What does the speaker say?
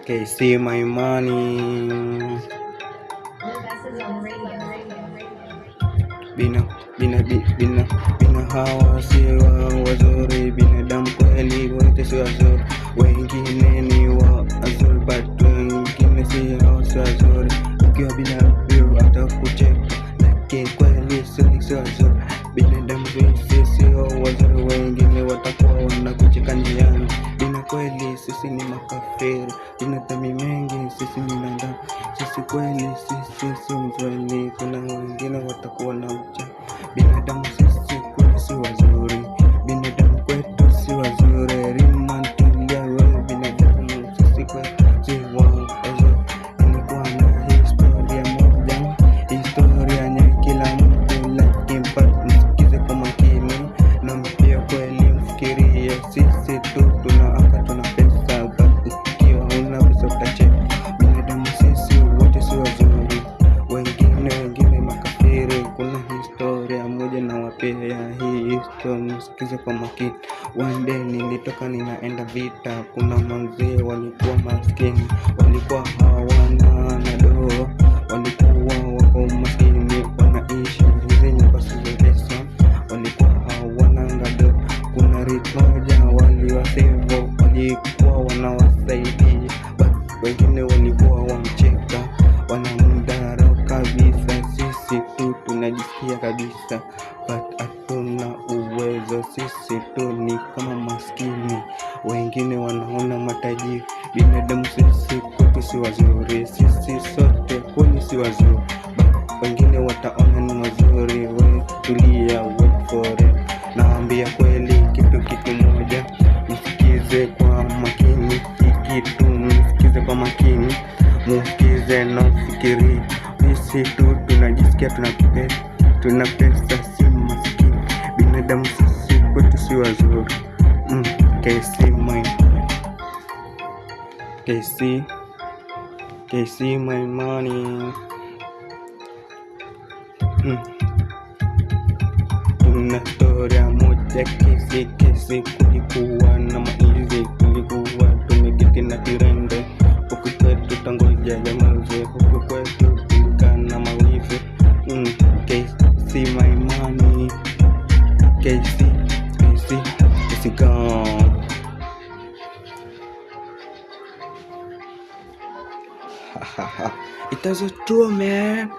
KC my money. Bina bina bina bina, hawa si wazuri, binadamu kweli wote si wazuri, wengine ni wazuri but wengine si hao si wazuri. Ukiwa bila vyo atakucheka, lakini kweli si wazuri. Binadamu sisi sio wazuri, wengine watakuwa wanakucheka njiani. Bina kweli sisi ni makafiri, tuna mengi sisi ni binadamu, sisi kweli sisi sio mzuri, kuna wengine watakuwa na ucha. Binadamu sisi kweli si wazuri, binadamu kwetu si wazuri. Rimantulia we binadamu sisi kwetu si wazuri. Nilikuwa na historia moja, historia yenye kila mtu lakini but msikize kwa makini na pia kweli mfikirie. Sisi tu tunaamka tuna pesa, but ikiwa huna pesa utacheka. Binadamu sisi wote si wazuri, wengine makafiri. Kuna historia moja nawapea hii historia, msikize kwa makini. One day nilitoka ninaenda vita, kuna manzee walikuwa maskini, walikuwa hawana na doo, walikuwa wako maskini, wanaishi hizi nyumba si pesa, walikuwa hawana ngado. Kuna rich moja waliwasave, walikuwa wanawasaidia, but wengine walikuwa wamcheka, wanamdharau kabisa. Sisi tu tunajisikia kabisa, but hatuna uwezo. Sisi tu ni kama maskini, wengine wanaona matajiri. Binadamu sisi kwetu si wazuri, sisi sote kweli si wazuri, but wengine wataona ni wazuri. We tulia, wait for it. Naambia kweli kitu moja, msikize kwa makini, hii kitu msikize kwa makini, musikize na ufikiri. Sisi tu tunajisikia tuna pesa, si maskini. Binadamu sisi kwetu si wazuri. KC my KC KC my money. Kuna storia moja kesi kesi, kulikuwa na maizi, kulikuwa tumeketi na kirende huku kwetu tangoja jamaze, huku kwetu tulikaa na mawifi. KC my money, KC KC KC gone. It is a true man.